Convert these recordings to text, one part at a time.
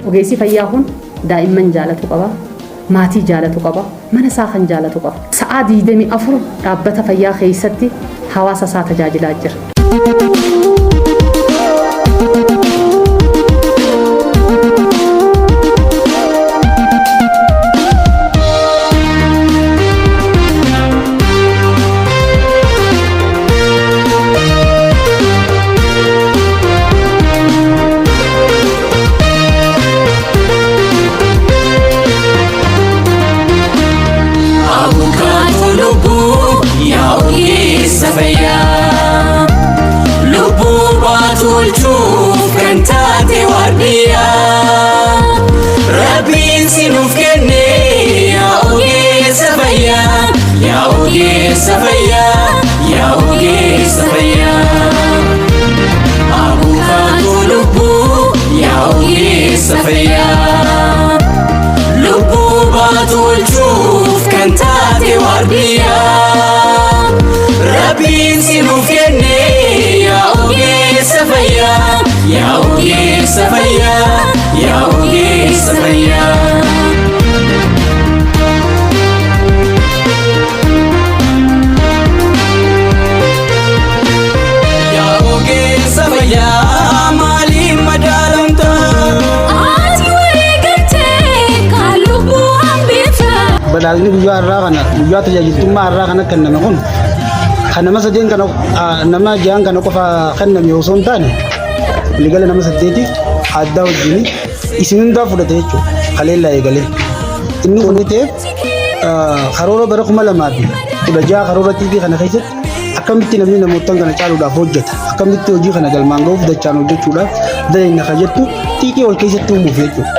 Ogeessi fayyaa kun daa'imman jaalatu qaba, maatii jaalatu qaba, mana isaa kan jaalatu qaba. Sa'aa 24 dhaabbata fayyaa keessatti hawaasa isaa tajaajilaa jira. Abukaatoo lubbuu yaa ogeessa fayyaa, lubbuu baatu oolchuuf kan taate waardiyyaa. Rabbiin si nuuf kenne yaa ogeessa fayyaa, yaa ogeessa fayyaa, yaa ogeessa fayyaa. Abukaatoo lubbuu yaa ogeessa fayyaa, lubbuu baatu oolchuuf kan taate waardiyyaa. Rabbiin si nuuf kenne yaa ogeessa fayyaa, yaa ogeessa fayyaa, yaa ogeessa fayyaa. Yaa ogeessa fayyaa, maaliin madaalamta? Ati wareegamtee kan lubbuu hambifta. Badhaasni guyyaa har'aa kana, guyyaa tajaajiltummaa har'aa kana kenname kun kan nama sadeen kana, nama jahan kana qofa kenname osoo hin taane, waligala nama saddeeti addaa wajjin isin hundaa fudhate jechuudha. Kaleellaa eegalee. Inni kun ta'eef karoora bara 2016 karoora xiiqii kana keessatti akkamitti namni namootan kana caaluudhaaf hojjeta, akkamitti hojii kana galmaan gahuuf dachaan hojjechuudhaaf daleenya kan jettu xiiqii ol keessatti uumuuf jechuudha.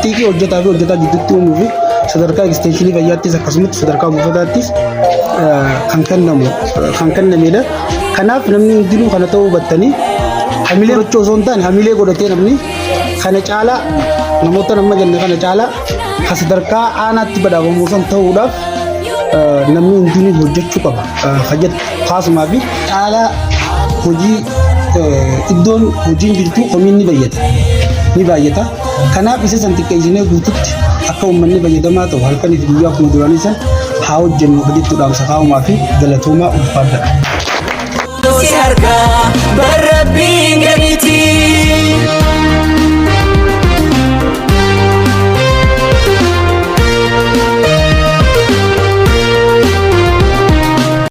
Xiiqii hojjetaa fi hojjetaa gidduutti uumuu fi sadarkaa ekstenshinii fayyaattis akkasumatti sadarkaa buufataattis kan kennamu kan kennamedha. Kanaaf namni hundinuu kana ta'uu hubattanii, hamilee godhachuu osoo hin taane, hamilee godhatee namni kana caalaa, namoota nama jenne kana caalaa kan sadarkaa aanaatti badhaafamuu san ta'uudhaaf namni hundinuu hojjechuu qaba. Hojjetu kaasumaa fi caalaa hojii iddoon hojiin jirtu komiin ni bayyata. Ni baay'ata. Kanaaf isa san xiqqeessinee guututti akka uummanni fayyadamaa ta'u halkanii fi guyyaa akkuma duraanii san haa hojjennu hojjechuudhaan dhaamsa kaa'umaa fi galatoomaa, ulfaadha.